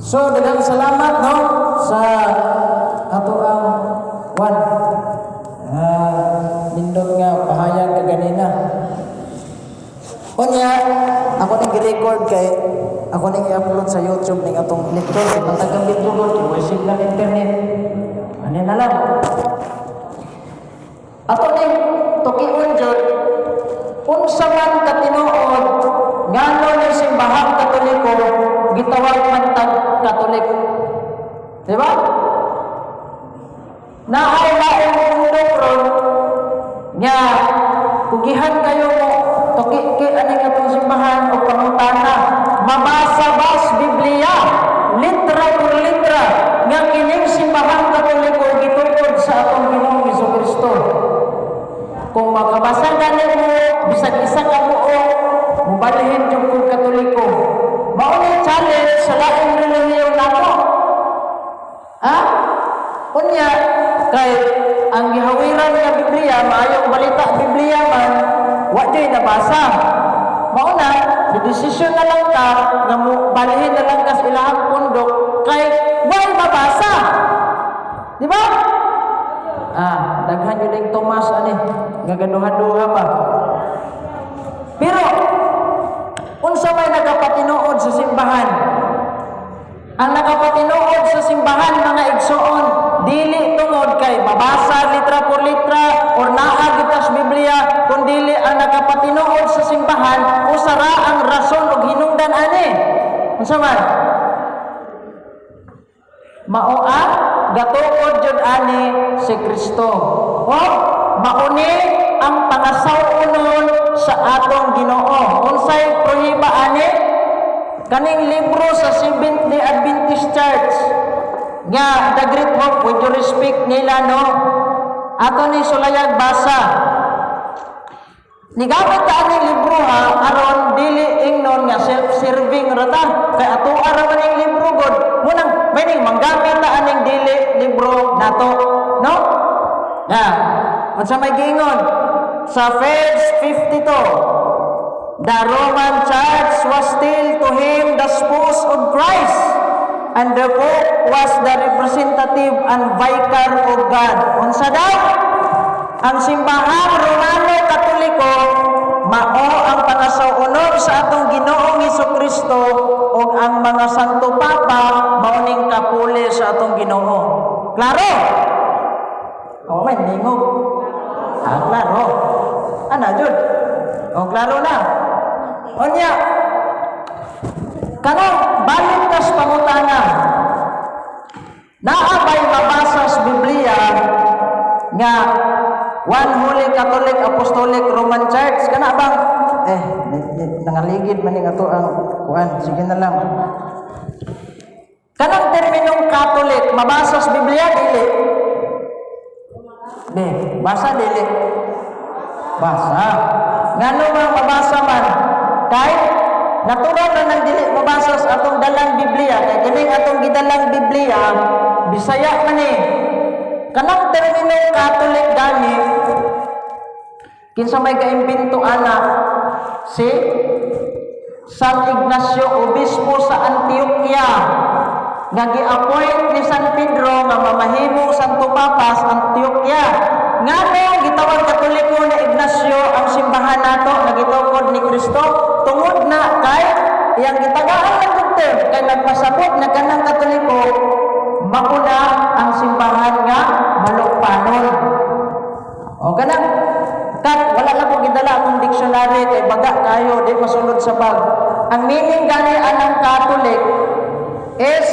So, daghang salamat, no, sa ato ang one nindot nga pahayag kaganina. Unya, ako ning gi-record kay ako ning i-upload sa YouTube ning atong lecture kay matagang bitugod kay way signal internet. Ano na lang. Ato ning tukion jud unsa man katinuod, ngano ni Simbahang Katoliko gitawag man tag Katolik. Di ba? Naay laing mundo ron nga kugihan kayo mo tuki-ki ani atong simbahan o pangutana, mabasa ba sa Biblia litra por litra nga kining Simbahang Katoliko gitukod sa atong Ginoong Kristo? Kung makabasa gani mo bisag isa ka buo, mubalhin jud kog Katoliko. Mao ni challenge sa laing relihiyon nato, ha. Unya kay ang gihawiran nga Biblia, Maayong Balita Biblia man, wa jud nabasa. Mao na desisyon na lang ka nga mo balhin na lang ka sa ilahang pundok kay way mabasa. Di ba? Ah, daghan yun yung Tomas ani nga gaduha-duha pa. Pero unsa may nagapatinuod sa simbahan? Ang nakapatinuod sa simbahan, mga igsoon, dili tungod kay mabasa litra por litra or naa gyud sa Biblia, kundili ang nakapatinuod sa simbahan, usa ra ang rason ug hinungdan ani. Unsa man? Mao ang gatukod jud ani si Kristo. O mauni ang pangasaw-onon sa atong Ginoo. Unsay prueba ani? Kaning libro sa Seventh Day Adventist Church nga The Great Hope, with your respect nila, no. Ato ni sulayag basa. Nigamit ta ani libro ha, aron dili ingnon nga self-serving ra ta. Kay ato ra man ning libro god. Munang meaning manggamit ta aning dili libro nato, no? Ya. Unsa may giingon? Sa page 52, "The Roman Church was still to him the spouse of Christ, and the Pope was the representative and vicar of God." Unsa daw? Ang Simbahang Romano Katoliko mao ang pangasaw-onon sa atong Ginoong Kristo ug ang mga Santo Papa mao ning kapuli sa atong Ginoo. Klaro? Oh, may ningog. Ah, klaro. Ana jud. Oh, klaro na. Unya, kanang balik tas pangutana. Naa bay mabasa sa Biblia nga One Holy Catholic Apostolic Roman Church kana bang nangaligid man ning ato ang kuan, sige na lang. Kanang terminong Catholic, mabasa sa Biblia dili? Be, basa dili? Basa. Ngano man mabasa man? Kay natural na nang dili mabasa sa atong dalang Biblia kay kining atong gidalang Biblia Bisaya man eh. Kanang terminong Catholic gani, kinsa may kaimbento ana? Si San Ignacio, obispo sa Antioquia nga gi-appoint ni San Pedro nga mamahimo Santo Papa sa Antioquia. Ngano gitawag Katoliko ni Ignacio ang simbahan nato nga gitukod ni Kristo? Tungod na kay iyang gitagaan ng doktor kay nagpasabot na kanang Katoliko mauna ang simbahan nga malukpanon. O kanang kat wala lang ko gidala akong dictionary kay baga kayo, di masulod sa bag. Ang meaning gani anang Catholic is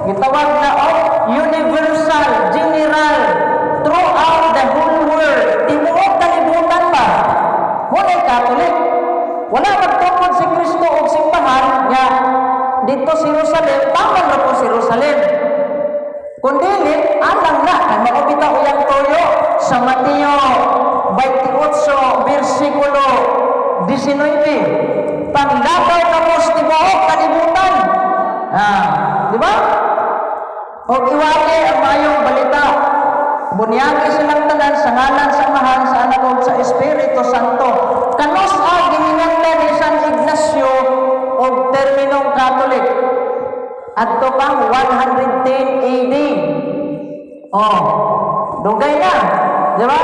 gitawag na og universal, general, throughout the whole world. Tibuok kalibutan ba? Muna Catholic. Wala magtukod si Kristo og simbahan nga dito si Jerusalem, taman ra po si Jerusalem. Kung dili, alang na, kay mao bitaw iyang tuyo sa Mateo 28, versikulo 19. Panglakaw kamo sa tibuok kalibutan. Ah, di ba? Og iwali ang Maayong Balita. Bunyagi silang tanan sa ngalan sa Amahan, sa Anak ug sa Espiritu Santo. Kanus-a gihinganlan ni San Ignacio og terminong Catholic? Adto pang 110 AD. Oh, dugay na, di ba?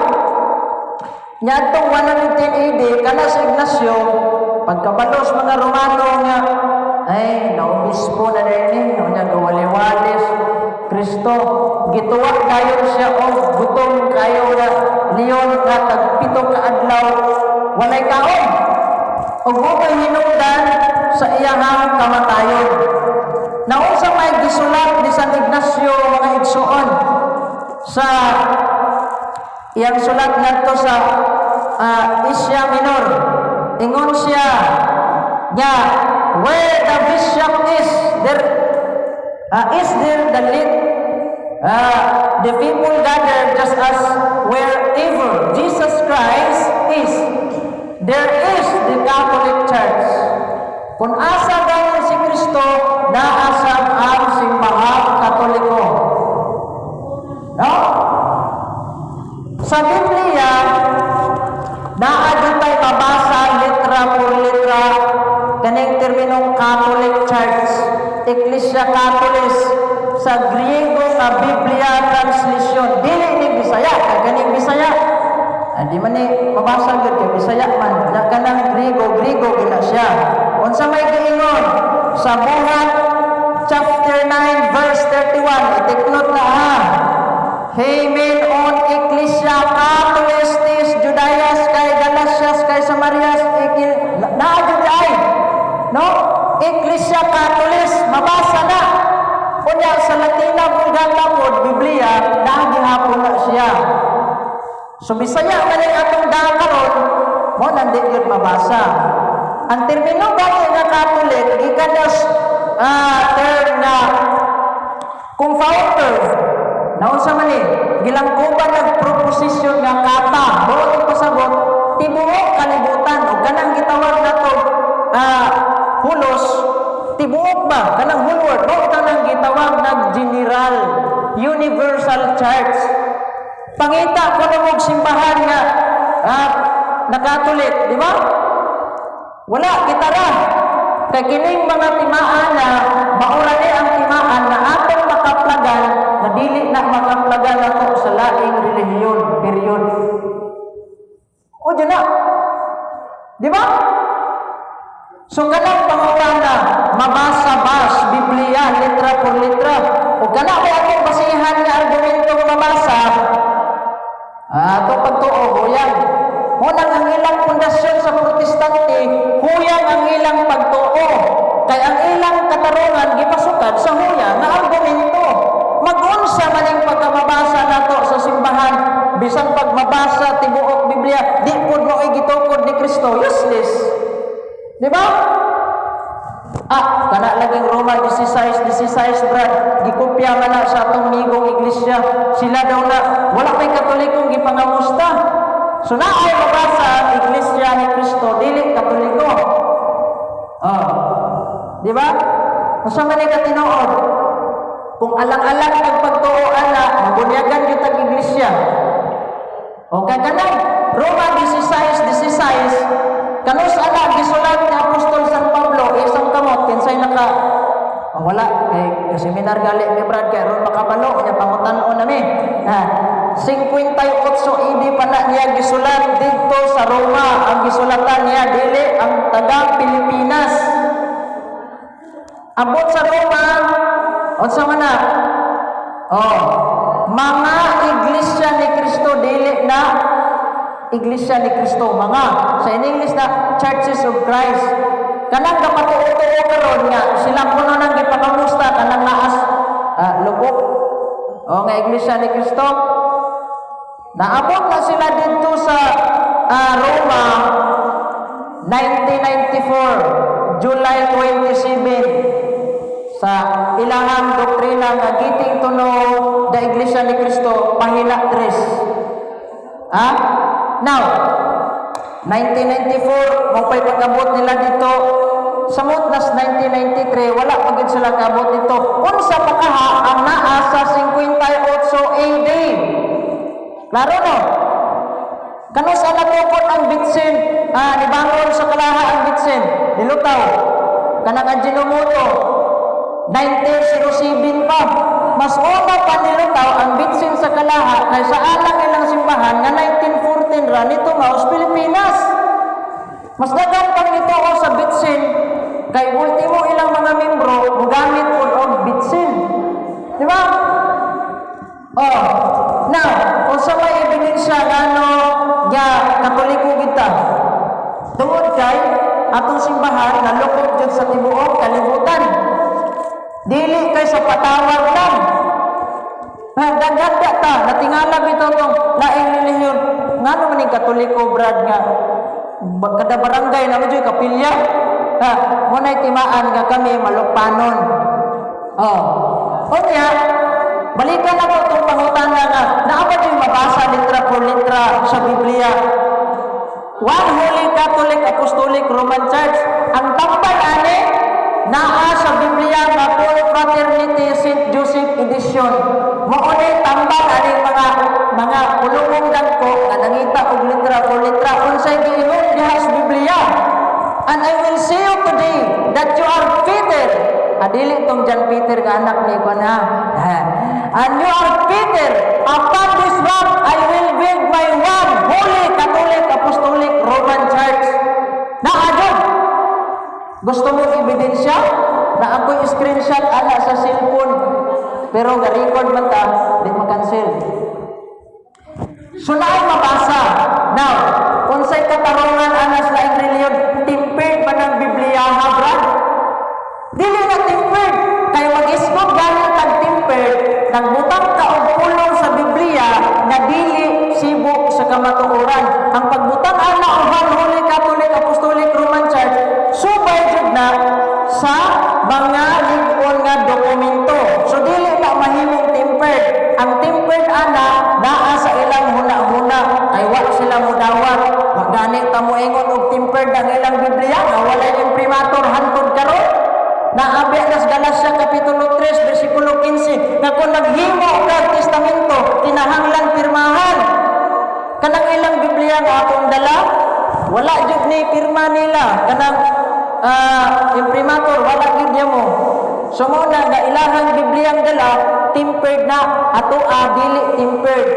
Niadtong 110 AD, kana si Ignacio, pagkabalos mga Romano nga, ay, naobispo na din ni, unya gawali-walis, Kristo, gituwa kayo siya og gutom kayo nga leon nga tag 7 ka adlaw walay kaon. Ug mo hinungdan sa iyahang kamatayon. Naunsa may gisulat ni San Ignacio, mga igsuon, sa iyang sulat ngadto sa Asia Minor? Ingon siya nga, "Where the bishop is, there is there the lit the people gather, just as wherever Jesus Christ is, there is the Catholic Church." Kung asa gayon si Kristo, naasa ang Simbahang Katoliko. No? Sa Biblia, naa tay mabasa litra por litra kaning terminong Catholic Church, Ecclesia Catholis, sa Griego nga Biblia translation. Dili ni Bisaya, kay kaning Bisaya, di man ni mabasa gyud kay Bisaya man. Na kanang Griego, Griego gina siya. Unsa may giingon sa Buhat chapter 9 verse 31? I-take note na ha. Heimin on Ecclesia Catholis tis Judaias kai Galatias kai Samarias ikil naa jud ay. No? Ecclesia Catholis, mabasa na. Unya sa Latina Vulgata pod Biblia, naa gihapon na siya. So Bisaya man ang atong daan karon, mo nang di gyud mabasa. Ang termino gani nga Catholic gikan na term nga confounder. Naunsa man ni gilangkuban ng preposition nga kata, buot pasabot tibuok kalibutan, o kanang gitawag nato hulos, tibuok ba, kanang whole world mo, kanang gitawag nag general universal church. Pangita ko og simbahan nga na Catholic, di ba? Wala kita ra. Kay kining mga timaan na maura ni ang timaan na atong makaplagan na dili na makaplagan nato sa laing relihiyon, period. O dyan na. Di ba? So kanang pangutana, mabasa bas Biblia letra por letra? O kana may akong basihan nga argumento nga mabasa, ato pagtuo huyang. Mo nang ang ilang pundasyon sa Protestante, huyang ang ilang pagtuo. Kay ang ilang katarungan gipasukad sa huyang nga argumento. Magunsa man ang pagkamabasa nato sa simbahan, bisan pag mabasa tibuok Biblia, di pud mo gitukod ni Kristo, useless. Di ba? Ah, kana laging Roma 16, 16, Brad, gikopya man na sa atong migong iglesia. Sila daw na, wala may Katolikong gipangamusta. So naay mabasa Iglesia ni Kristo, dili Katoliko. Oh. Di ba? Unsa man ni katinuod? Kung alang-alang ang pagtuo ana, mabunyagan gyud tag iglesia. O kay kanang Roma 16, 16, kanus ana gisulat ni Apostol San Pablo isang kamot, kinsay naka? Oh, wala kay seminar gali mi, Brad, kay aron makabalo nya pangutan-on nami. Ha, 58 AD pa na niya gisulat didto sa Roma. Ang gisulatan niya dili ang taga Pilipinas. Abot sa Roma, unsa man na? Oh, mga iglesia ni Kristo, dili na Iglesia ni Kristo, mga sa in English na Churches of Christ. Kanang kapatuo-tuo karon nga sila kuno nang gipangamusta kanang naas lubok. O nga Iglesia ni Kristo. Naabot na sila dito sa Roma 1994, July 27, sa ilahang doktrina nga Getting to Know the Iglesia ni Cristo, pahina 3. Ha? Now, 1994, mo pa'y pag-abot nila dito. Samot nas 1993, wala pa gid sila kaabot dito. Unsa pa kaha ang naa sa 58 AD? Klaro no? Kanus ang natukod ang bitsin, nibangon sa kalaha ang bitsin, nilutaw. Kanang Ajinomoto. 1907 pa. Mas una pa nilutaw ang bitsin sa kalaha kaysa alang ilang simbahan nga 1914 ra nito sa Pilipinas. Mas daghan pang nituo sa bitsin kay ultimo ilang mga membro mogamit pud og bitsin. Di ba? Oh, now, unsa may ebidensya ngano nga Katoliko kita? Tungod kay atong simbahan nalukop jud sa tibuok kalibutan. Dili kay sa patawag lang. Ha, daghan ta natingala bitaw tong laing relihiyon. Ngano man ning Katoliko, brad, nga kada barangay na mo jud kapilya? Ha, mo nay timaan nga kami malukpanon. Oh. Unya, balikan ako itong pangutana nga naa ba yung mabasa litra por litra sa Biblia? One Holy Catholic Apostolic Roman Church. Ang tambal ani naa sa Biblia nga Full Fraternity St. Joseph Edition. Mao ni tambal ani mga pulongong dagko nga nangita og litra por litra unsay giingon diha sa Biblia. "And I will say you today that you are Peter." Adili tong John Peter nga anak ni ko na. "And you are Peter. Upon this rock I will build my one holy Catholic Apostolic Roman Church." Naa jud. Gusto mo ebidensya? Na ako'y screenshot ana sa cellphone. Pero ga-record man ta, di ma-cancel. So naay mabasa. Now, unsay katarungan ana sa laing relihiyon, tempered man ang Biblia ha, brad? Dili na tempered. Kay mag-isgot gani tag tempered, nagbutang ka og pulong sa Biblia nga dili sibo sa kamatuoran. Ang pagbutang ana og One Holy Catholic Apostolic Roman Church, subay jud na sa mga lig-on nga dokumento. So dili na mahimong tempered. Ang tempered ana naa sa ilang huna-huna kay wa sila mudawat. Wa gani ta moingon og tempered ang ilang Biblia nga walay imprimatur hantod karon. Naabi na sa Galacia Kapitulo 3 versikulo 15 nga kung naghimo ka testamento, kinahanglan pirmahan. Kanang ilang Biblia nga akong dala, wala jud ni pirma nila kanang imprimatur, wala gyud niya mo. So mo na nga ilahang Biblia ang dala, tempered na. Ato dili tempered.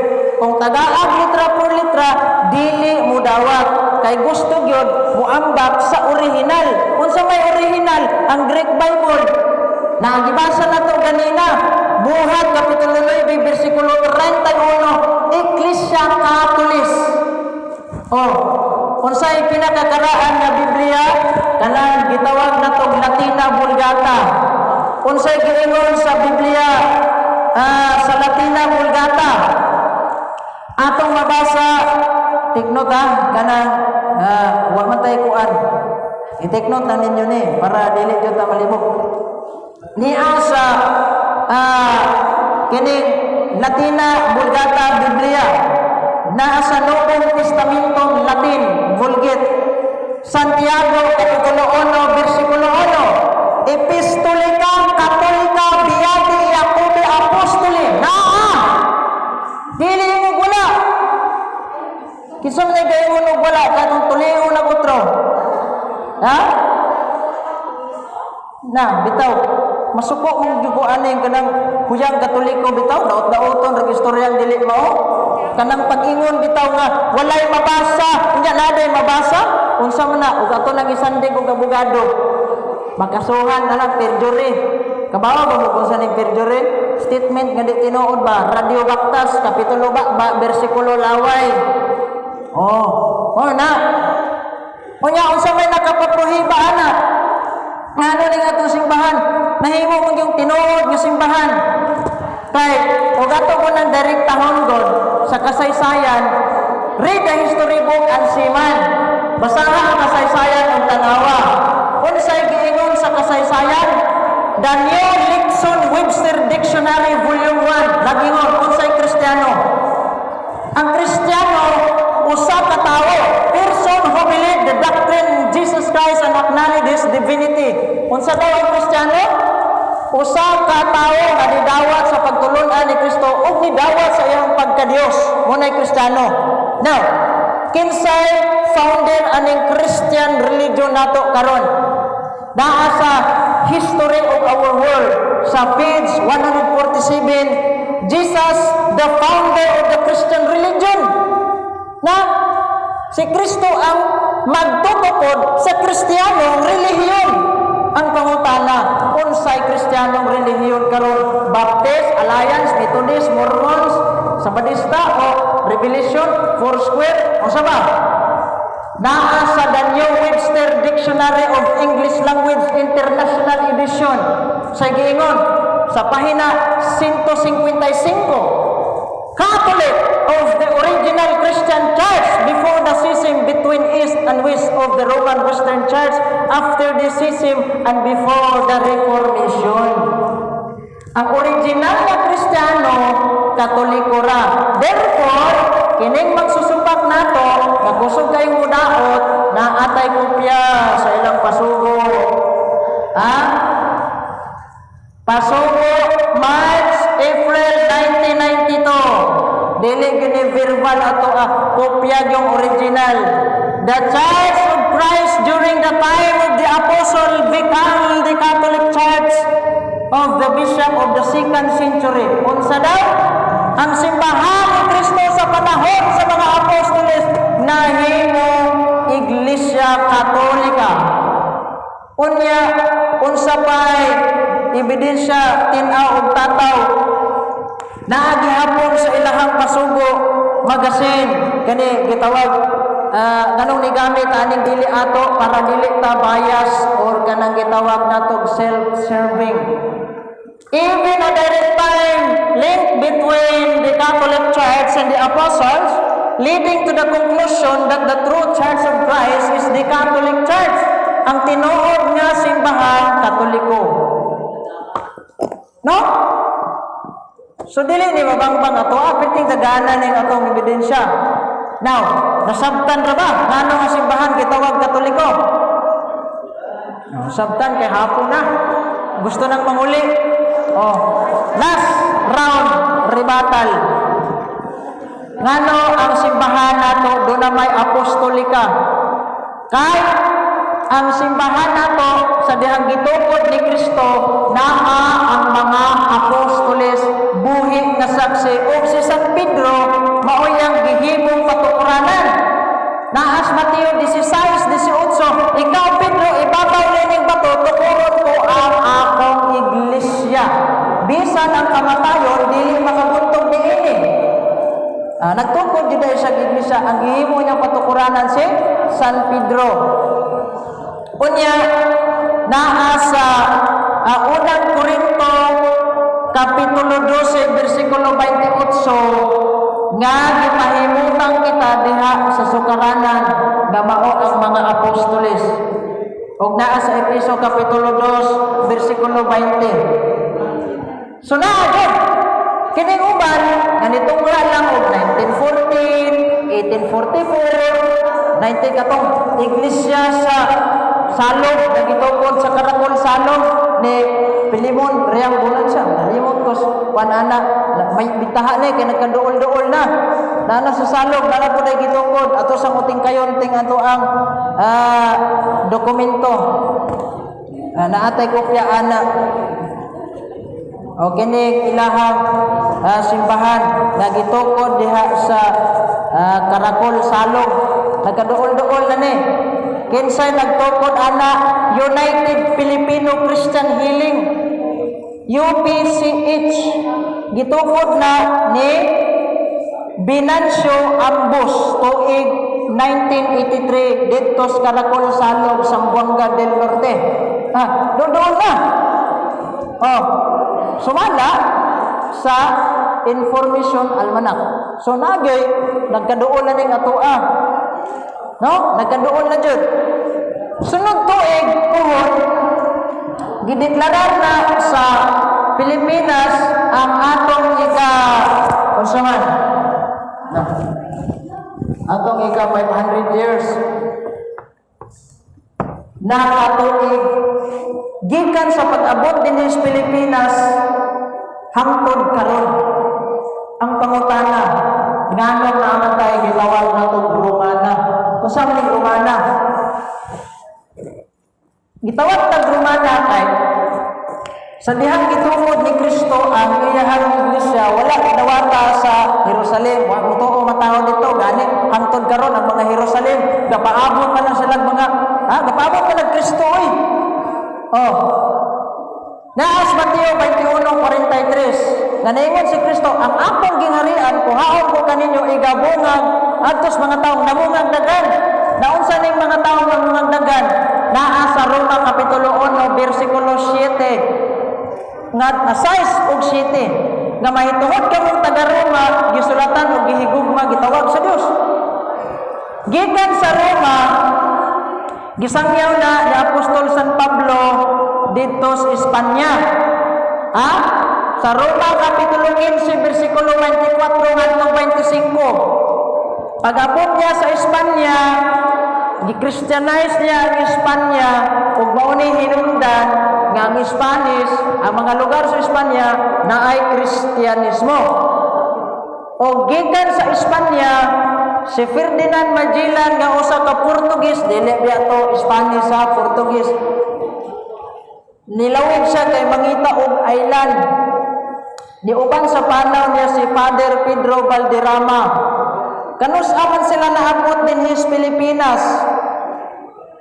Kung tagaag litra por litra, dili mudawat kay gusto gyud muambak sa original. Unsa may original? Ang Greek Bible na gibasa nato ganina, Buhat Kapitulo 9 versikulo 31, Ecclesia Catholis. Oh, unsay pinakakaraan nga Biblia? Kanang gitawag natong Latina Vulgata. Unsay giingon sa Biblia sa Latina Vulgata? Atong mabasa, take note ha, kanang wa man tay kuan. I-take note na ninyo ni para dili jud ta malibog. Niya sa kining Latina Vulgata Biblia, naa sa Nobong Testamentong Latin Vulgate, Santiago Kapitulo 1 versikulo 1, "Epistolica Catholica Beati Jacobi Apostoli." Naa, dili mo wala. Kinsa man gaingon og wala katong tulion na utro, ha? Na bitaw masuko mong jugo aning kanang huyang Katoliko bitaw, daot-daoton ra istoryang dili mao. Kanang pag-ingon bitaw nga walay mabasa, unya naa day mabasa. Unsa man na ug ato nang isandig og abogado, makasuhan na lang, perjury. Kabawo ba mo kung sa ning perjury? Statement nga di tinuod ba? Radio Baktas kapitulo ba, ba bersikulo laway. Oh na. Unya unsa may nakapaprohiba ana? Ngano ning atong simbahan nahimo mo yung tinuod nga simbahan? Kay og ato ko nang direktahon god sa kasaysayan, read the history book and see man. Basaha ang kasaysayan ug tanawa. Unsay giingon sa kasaysayan? The New Lexon Webster Dictionary Volume 1 nagingon unsay Kristiyano. Ang Kristiyano, usa ka tawo, person who believe the doctrine Jesus Christ and acknowledge His divinity. Unsa daw ang Kristiyano? Usa ka tawo nga nidawat sa pagtulun-an ni Kristo ug nidawat sa iyang pagkadiyos. Mo nay Kristiyano. Now, kinsay founder aning Christian religion nato karon? Naa sa History of Our World sa page 147, Jesus, the founder of the Christian religion, na si Kristo ang magtutukod sa Kristiyanong relihiyon. Ang pangutana, unsay Kristiyanong relihiyon karon? Baptist, Alliance, Methodist, Mormons, Sabadista o Revelation, Foursquare, unsa ba? Naa sa The New Webster Dictionary of English Language International Edition sa giingon sa pahina 155, Catholic of the original Christian Church before the schism between East and West of the Roman Western Church after the schism and before the Reformation. Ang original na Kristiyano, Katoliko ra. Therefore, kining magsusupak nato, nga kusog kayong mudaot, na atay kopya sa ilang pasugo. Ha? Pasugo, March, April 1992. Dili gini verbal ato ah, kopya yung original. The Church of Christ during the time of the Apostle became the Catholic Church of the Bishop of the second century. Unsa daw? Ang simbahan ni Kristo sa panahon sa mga apostoles nahimo Iglesia Katolika. Unya, unsa pay ebidensya, tin-aw og tataw? Naa gihapon sa ilahang pasugo magazine kani gitawag nganong nigamit aning dili ato para dili ta bias or kanang gitawag natog self-serving. Even a direct time link between the Catholic Church and the Apostles, leading to the conclusion that the true Church of Christ is the Catholic Church. Ang tinuod nga simbahan, Katoliko. No? So dili ni mabangbang ato, apiting tagana ning atong ebidensya. Now, nasabtan ra ba ngano nga simbahan gitawag Katoliko? No, sabtan kay hapon na. Gusto nang manguli. Oh, last round rebuttal. Ngano ang simbahan nato do na may apostolika? Kay ang simbahan nato sa dihang gitukod ni Kristo, naa ang mga apostoles, buhi nga saksi, ug si San Pedro maoy ang gihimong patukuranan. Naa sa Mateo 16:18, "Ikaw Pedro, ibabaw nining bato tukuron ko ang akong iglesia. Bisan ang kamatayon dili makabuntog niini." Nagtukod jud sa iglesia, ang gihimo niyang patukuranan si San Pedro. Unya, naa sa Unang Korinto kapitulo 12 bersikulo 28 nga gipahimutang kita diha sa sukaranan nga mao ang mga apostoles. Ug naa sa Efeso kapitulo 2 bersikulo 20. So naa jud kining uban nga nitungla lang og 1914, 1844, 19 katong iglesia sa Salog nga gitukod sa Karakol Salog ni Pilimon Reang bulan siya. Nalimot ko kuan ana, may bitaha ni kay nagkaduol-duol na. Nana sa Salog nana po gitukod ato sa uting kayon ting ato ang dokumento. Naatay kopya ana. O kini ilahang simbahan nga gitukod diha sa Karakol Salog. Nagkaduol-duol na ni. Kinsay nagtukod ana? United Filipino Christian Healing, UPCH, gitukod na ni Venancio Ambos tuig 1983 didto sa Karakol Salog, Zamboanga del Norte. Ah, doon na. Oh, sumala sa Information Almanac. So nagay nagkaduol na ning atoa. No? Nagkaduol na jud. Sunod tuig puhon gideklarar na sa Pilipinas ang atong ika unsa man? Na. Atong ika 500 years nakatuig gikan sa pag-abot dinhi sa Pilipinas hangtod karon. Ang pangutana, nganong naman tayo gitawag natong Romana? Unsa man ning Romana? Gitawag tag Romana kay Sa dihang gitukod ni Kristo ang iyahang iglesia, wala dawata sa Jerusalem. Wa motuo matawo dito gani hangtod karon ang mga Jerusalem gapaabot pa lang sila mga gapaabot pa lang Kristo oy. Oh. Naa sa Mateo 21:43 nga niingon si Kristo, "Ang akong gingharian kuhaon ko kaninyo igabungag adtos mga taong namungag dagan." Naunsa ning mga taong namungag dagan? Naa sa Roma kapitulo 1 bersikulo 7 nga 6 ug 7 nga mahituhod kamong taga Roma, gisulatan og gihigugma, gitawag sa Dios. Gikan sa Roma, gisangyaw na ni Apostol San Pablo didto sa Espanya. Ha? Sa Roma kapitulo 15 bersikulo 24 ngadtong 25. Pag-abot niya sa Espanya, gi-Christianize niya ang Espanya ug mao ni hinungdan nga ang Spanish, ang mga lugar sa Espanya naay Kristiyanismo. O gikan sa Espanya, si Ferdinand Magellan nga usa ka Portugis, dili biya to Spanish sa Portugis. Nilawig siya kay mangita og island. Niuban sa panaw niya si Father Pedro Valderrama. Kanus-a man sila naabot dinhi sa Pilipinas?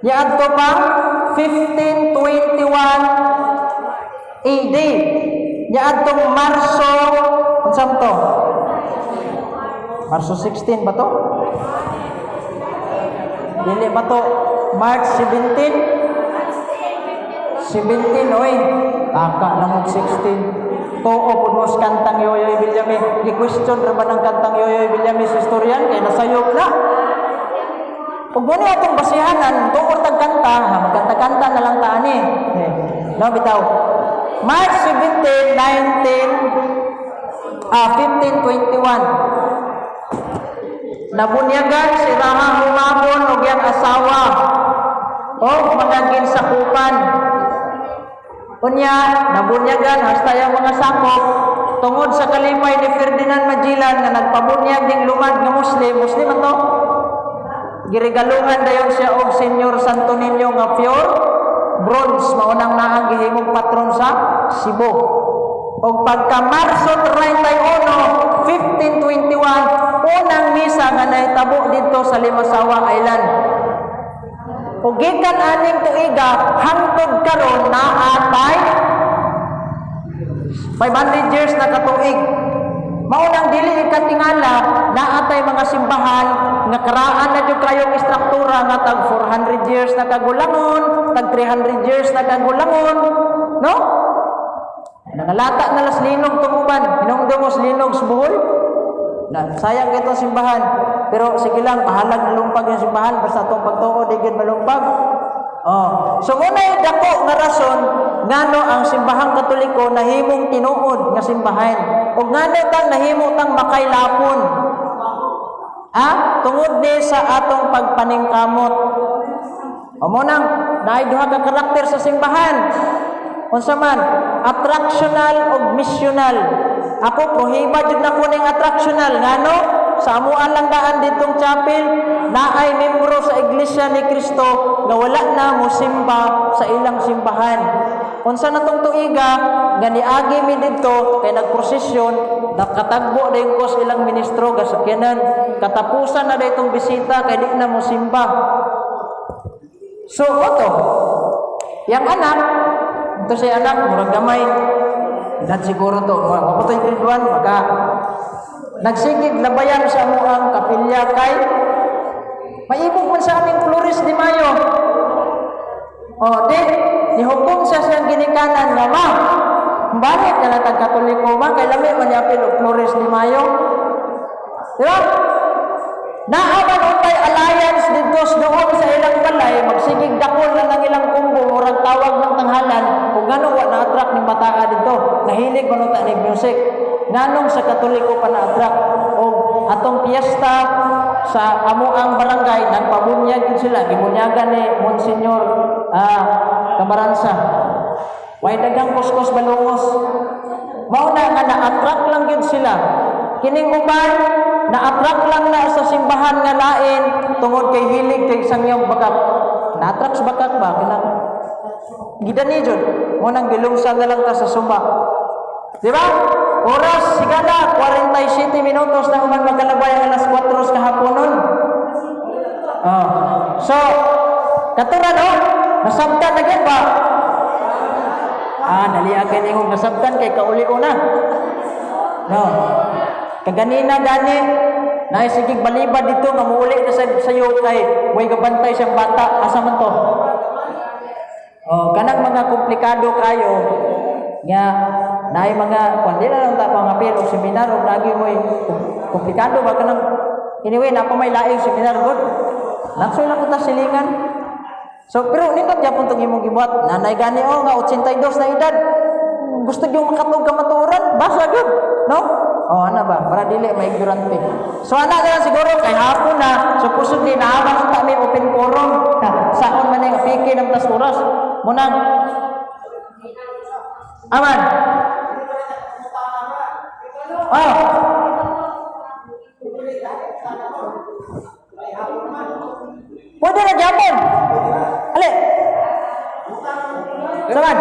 Niadto pa 1521 AD. Niadtong Marso, unsa man to? Marso 16 ba to? Dili ba to March 17? 17 oy. Taka na mo 16. Tuo pud mo sa kantang Yoyoy Villame. I-question ra ba ng kantang Yoyoy Villame sa istoryan kay nasayop na. Ug mo ni atong basihanan, tuor tag kanta, ha, magkanta-kanta na lang ta ani. Eh, no bitaw. March 17, 19 1521. Nabunyagan si Raha Humabon og iyang asawa o mga ginsakupan. Unya, nabunyagan hasta yang mga sakop tungod sa kalipay ni Ferdinand Magellan nga nagpabunyag ning lumad nga Muslim, Muslim man to. Giregaluhan dayon siya og Senyor Santo Niño nga pure bronze, mao nang naang gihimong patron sa Cebu. Og pagka Marso 31, 1521, unang misa nga nahitabo didto sa Limasawa Island. Ug gikan aning tuiga hangtod karon naa tay 500 years na katuig. Mao nang dili ikatingala naa tay mga simbahan nga karaan na jud kayong istruktura nga tag 400 years na kagulangon, tag 300 years na kagulangon, no? Nangalata na las linog tumuban, hinumdum mo sa linog sa Bohol. Na, sayang kay itong simbahan. Pero sige lang, bahalag nalumpag yung simbahan basta atong pagtuo di gyud malumpag. Oh. So muna dako nga rason ngano ang simbahang Katoliko nahimong tinuod nga simbahan. O ngano tang nahimo tang makaylapon. Ah, tungod ni sa atong pagpaningkamot. O mo nang naay duha ka karakter sa simbahan. Unsa man? Attractional ug missional. Ako prohiba jud nako ning attractional ngano sa amuan lang daan ditong chapel naay membro sa Iglesia ni Cristo nga wala na mosimba sa ilang simbahan. Unsa na tong tuiga nga niagi mi didto kay nagprosesyon, nakatagbo dayon ko sa ilang ministro gasakyanan, katapusan na daytong bisita kay di na mosimba. So oto, yang anak, ito siya anak, murag gamay. Edad siguro to, wa pa to'y grade 1, maka nagsigig labayan sa amuang kapilya kay maibog man sa aming Flores de Mayo. O, di, nihukom siya siyang ginikanan nga, "Ma, bakit ka na tag Katoliko, ma? Kay lami man yapil og Flores de Mayo." Di ba? Naa man untay alliance didto sa doon sa ilang balay, magsigig dakol na ng ilang kumbo, murag tawag ng tanghalan, kung ngano wa na-attract ning bataa didto, nahilig man unta ning music. Nganong sa Katoliko pa na-attract? O atong piyesta sa amuang barangay, nagpabunyag yun sila, gibunyagan ni Monsignor Camaranza. Way dagang kuskos balungos. Mao na nga na-attract lang yun sila. Kining uban, na-attract lang na sa simbahan nga lain tungod kay hilig kay sangyong bakak. Na-attract sa bakak ba? Kanang Gidani jud. Mo nang gilungsan na lang ta sa sumba. Di ba? Oras sigana 47 minutos na human magkalabay ang alas 4 sa kahaponon. Oh. So, katuran oh, nasabtan na gyud ba? Ah, dali agad imong nasabtan kay kauli una. No. Kaganina gani naay sigig balibad dito nga muuli na sa sayo kay way gabantay siyang bata, asa man to? Oh, kanang mga komplikado kayo nga naay mga kung di na lang ta pangapil og seminar og lagi mo'y komplikado ba kanang, anyway, na pa may laing seminar gud. Naksoy lang ta silingan. So pero nindot gyapon tong imong gibuhat. Nanay gani oh nga 82 na edad. Gusto gyud makatog kamatuoran, basa gyud, no? Oh, ana ba? Para dili maignorante. So ana na lang siguro kay hapon na, so possibly naaman unta may open quorum. Ha, saon man ang piki ng tas oras. Munang Aman. Oh. Pwede na gyapon. Ali. Saman.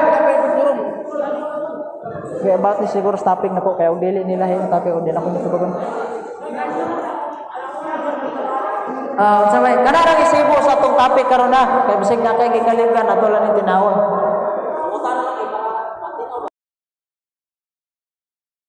Okay, about ni siguro topic na po kaya og dili nila yung topic og dili ako matubagon. Ah, uh, sabay kana ra isibo sa atong topic karon na kay bisag na kay gikaligan ato lang ni tinawon.